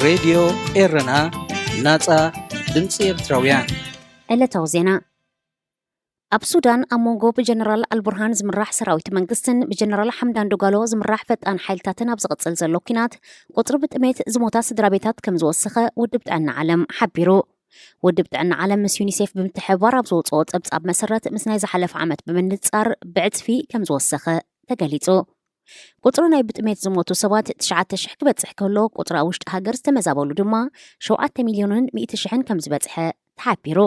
ሬድዮ ኤረና፣ ናጻ ድምጺ ኤርትራውያን። ዕለታዊ ዜና። ኣብ ሱዳን ኣብ መንጎ ብጀነራል ኣልቡርሃን ዝምራሕ ሰራዊት መንግስትን ብጀነራል ሓምዳን ዶጋሎ ዝምራሕ ፈጣን ሓይልታትን ኣብ ዝቕጽል ዘሎ ኲናት፣ ቁጽሪ ብጥሜት ዝሞታ ስድራ ቤታት ከም ዝወሰኸ ውድብ ጥዕና ዓለም ሓቢሩ። ውድብ ጥዕና ዓለም ምስ ዩኒሴፍ ብምትሕብባር ኣብ ዘውፅኦ ጸብጻብ መሰረት፣ ምስ ናይ ዝሓለፈ ዓመት ብምንጻር ብዕጽፊ ከም ዝወሰኸ ተገሊጹ። ቁጽሪ ናይ ብጥሜት ዝሞቱ ሰባት ትሽዓተ ሽሕ ክበጽሕ ከሎ፣ ቁጽሪ ኣብ ውሽጢ ሃገር ዝተመዛበሉ ድማ ሸውዓተ ሚልዮንን ሚእቲ ሽሕን ከም ዝበጽሐ ተሓቢሩ።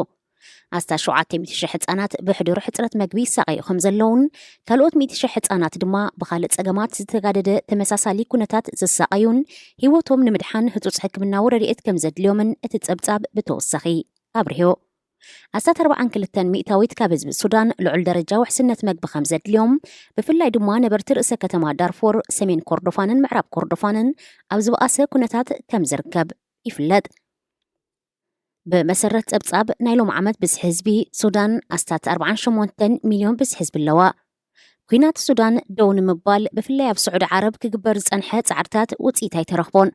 ኣስታት ሸውዓተ ሚእቲ ሽሕ ህጻናት ብሕዱር ሕጽረት መግቢ ይሳቐዩ ከም ዘለውን፣ ካልኦት ሚእቲ ሽሕ ህጻናት ድማ ብኻልእ ጸገማት ዝተጋደደ ተመሳሳሊ ኩነታት ዝሳቐዩን፣ ህይወቶም ንምድሓን ህጹጽ ሕክምናዊ ረድኤት ከም ዘድልዮምን እቲ ጸብጻብ ብተወሳኺ ኣብሪሁ። ኣስታት ኣርባዓን ክልተን ሚእታዊት ካብ ህዝቢ ሱዳን ልዑል ደረጃ ውሕስነት መግቢ ከም ዘድልዮም፣ ብፍላይ ድማ ነበርቲ ርእሰ ከተማ ዳርፎር፣ ሰሜን ኮርዶፋንን ምዕራብ ኮርዶፋንን ኣብ ዝበኣሰ ኩነታት ከም ዝርከብ ይፍለጥ። ብመሰረት ጸብጻብ ናይ ሎም ዓመት ብዝሒ ህዝቢ ሱዳን ኣስታት ኣርባዓን ሸሞንተን ሚልዮን ብዝሒ ህዝቢ ኣለዋ። ኲናት ሱዳን ደው ንምባል ብፍላይ ኣብ ስዑዲ ዓረብ ክግበር ዝጸንሐ ጻዕርታት ውጽኢት ኣይተረኽቦን።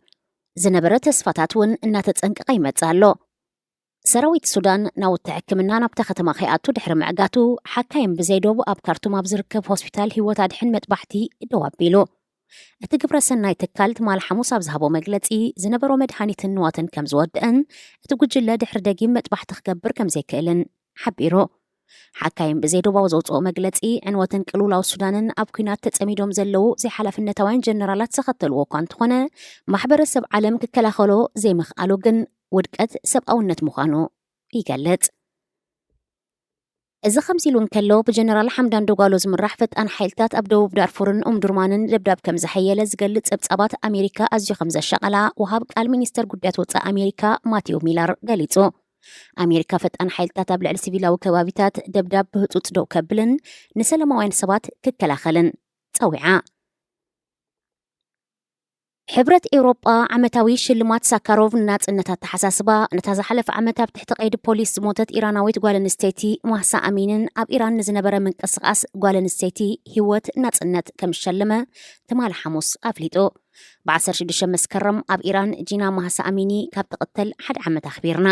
ዝነበረ ተስፋታት እውን እናተጸንቀቐ ይመጽእ ኣሎ። ሰራዊት ሱዳን ናውቲ ሕክምና ናብታ ከተማ ከይኣቱ ድሕሪ ምዕጋቱ፣ ሓካይም ብዘይዶብ ኣብ ካርቱም ኣብ ዝርከብ ሆስፒታል ህይወት ኣድሕን መጥባሕቲ ደው ኣቢሉ። እቲ ግብረ ሰናይ ትካል ትማል ሓሙስ ኣብ ዝሃቦ መግለጺ፣ ዝነበሮ መድሃኒትን ንዋትን ከም ዝወደአን፣ እቲ ጉጅለ ድሕሪ ደጊም መጥባሕቲ ክገብር ከም ዘይክእልን ሓቢሩ። ሓካይም ብዘይዶብ ኣብ ዘውፅኦ መግለጺ፣ ዕንወትን ቅልውላው ሱዳንን ኣብ ኲናት ተጸሚዶም ዘለዉ ዘይሓላፍነታውያን ጀነራላት ዘኸተልዎ እኳ እንተኾነ፣ ማሕበረሰብ ዓለም ክከላኸሎ ዘይምኽኣሉ ግን ውድቀት ሰብኣውነት ምዃኑ ይገልጽ። እዚ ከምዚ ኢሉ እንከሎ፣ ብጀነራል ሓምዳን ዶጋሎ ዝምራሕ ፈጣን ሓይልታት ኣብ ደቡብ ዳርፉርን ኡምዱርማንን ደብዳብ ከም ዘሐየለ ዝገልጽ ጸብጻባት ኣሜሪካ ኣዝዩ ከም ዘሻቐላ ወሃብ ቃል ሚኒስተር ጉዳያት ወጻኢ ኣሜሪካ ማቲው ሚለር ገሊጹ። ኣሜሪካ ፈጣን ሓይልታት ኣብ ልዕሊ ሲቪላዊ ከባቢታት ደብዳብ ብህጹጽ ደው ከብልን ንሰላማውያን ሰባት ክከላኸልን ጸዊዓ። ሕብረት ኤውሮጳ ዓመታዊ ሽልማት ሳካሮቭ ንናጽነት ኣተሓሳስባ፣ ነታ ዝሓለፈ ዓመት ኣብ ትሕቲ ቀይዲ ፖሊስ ዝሞተት ኢራናዊት ጓል ኣንስተይቲ ማህሳ ኣሚንን ኣብ ኢራን ንዝነበረ ምንቅስቓስ ጓል ኣንስተይቲ ህይወት ናጽነት ከም ዝሸለመ ትማሊ ሓሙስ ኣፍሊጡ። ብ ዓሰርተ ሽዱሽተ መስከረም ኣብ ኢራን ጂና ማህሳ ኣሚኒ ካብ ትቕተል ሓደ ዓመት ኣኽቢርና።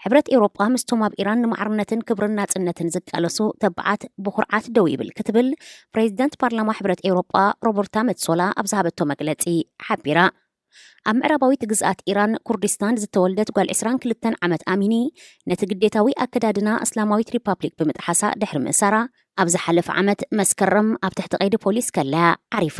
ሕብረት ኤውሮጳ ምስቶም ኣብ ኢራን ንማዕርነትን ክብርን ናጽነትን ዝቃለሱ ተባዓት ብኹርዓት ደው ይብል ክትብል ፕሬዚደንት ፓርላማ ሕብረት ኤውሮጳ ሮበርታ መትሶላ ኣብ ዝሃበቶ መግለጺ ሓቢራ። ኣብ ምዕራባዊት ግዝኣት ኢራን ኩርዲስታን ዝተወልደት ጓል ዕስራን ክልተን ዓመት ኣሚኒ፣ ነቲ ግዴታዊ ኣከዳድና እስላማዊት ሪፓብሊክ ብምጥሓሳ ድሕሪ ምእሳራ፣ ኣብ ዝሓለፈ ዓመት መስከረም ኣብ ትሕቲ ቀይዲ ፖሊስ ከላያ ዓሪፋ።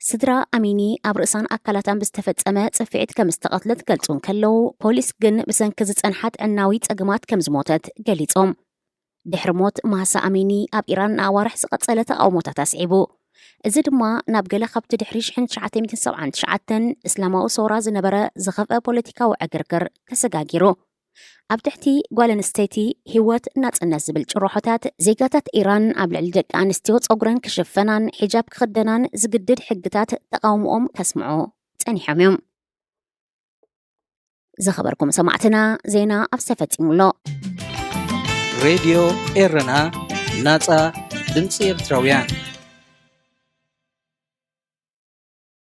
ስድራ ኣሚኒ ኣብ ርእሳን ኣካላታን ብዝተፈጸመ ጽፍዒት ከም ዝተቐትለት ገልጹ እንከለዉ፣ ፖሊስ ግን ብሰንኪ ዝጸንሓ ጥዕናዊ ጸገማት ከም ዝሞተት ገሊጾም። ድሕሪ ሞት ማህሳ ኣሚኒ፣ ኣብ ኢራን ንኣዋርሕ ዝቐጸለ ተቓውሞታት ኣስዒቡ። እዚ ድማ ናብ ገለ ካብቲ ድሕሪ ሽሕን ትሽዓተ ሚእትን ሰብዓን ትሽዓተን እስላማዊ ሰውራ ዝነበረ ዝኸፍአ ፖለቲካዊ ዕግርግር ተሰጋጊሩ። ኣብ ትሕቲ ጓል ኣንስተይቲ ህይወት ናጽነት ዝብል ጭርሖታት፣ ዜጋታት ኢራን ኣብ ልዕሊ ደቂ ኣንስትዮ ጸጉረን ክሽፈናን ሒጃብ ክኽደናን ዝግድድ ሕግታት ተቓውሞኦም ከስምዑ ጸኒሖም እዮም። ዝኸበርኩም ሰማዕትና፣ ዜና ኣብዚ ተፈጺሙ ኣሎ። ሬድዮ ኤረና፣ ናጻ ድምጺ ኤርትራውያን።